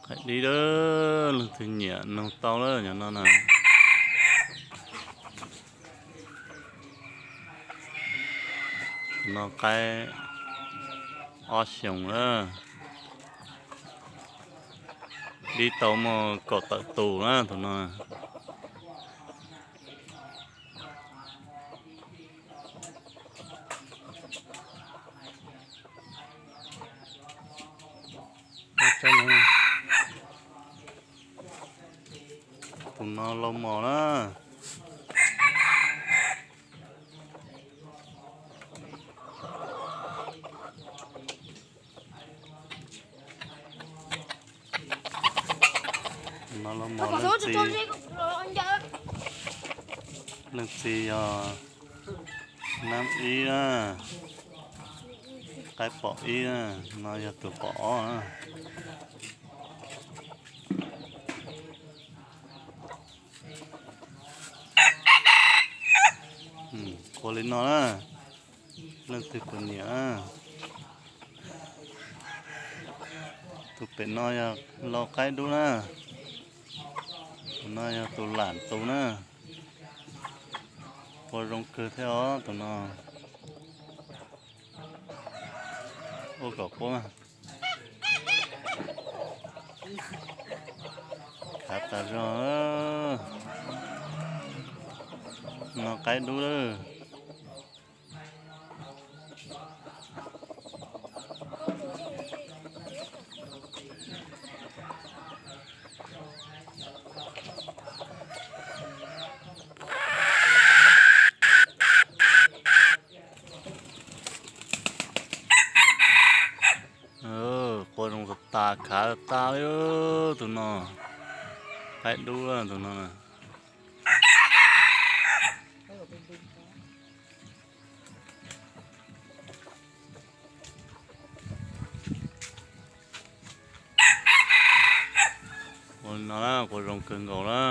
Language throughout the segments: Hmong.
Hais dib lawm, leej twg nyiam nug tau lawm, nyob no na. Tus no qaib ob xyoos lawm, dib tau muaj kaum tawm tus na tus no. Tus no lauj mos na. No los mos leej txiv, leej txiv yog nab ib na, qaib pom ib na, no yog tus pom ob na. Ua li no na, leej twg puas nyiam na. Tus pem no yog lau qaib dub na, tus no yog tus lam tus na. Ua zoo kawg thiab os tus no. Ua kom quab, khav tas zog. No qaib dub lawm. Quaj zoo tas tas, khav tas li tus no. Qaib dub tus no. Ua li no na, quaj zoo kawg nkaus na.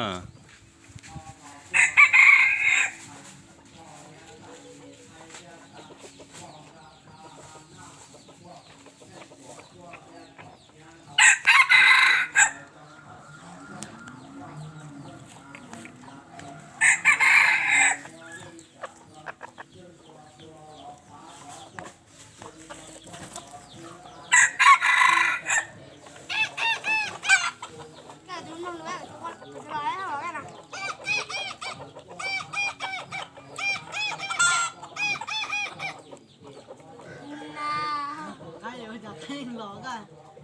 Qab yuav cov qeej los koj.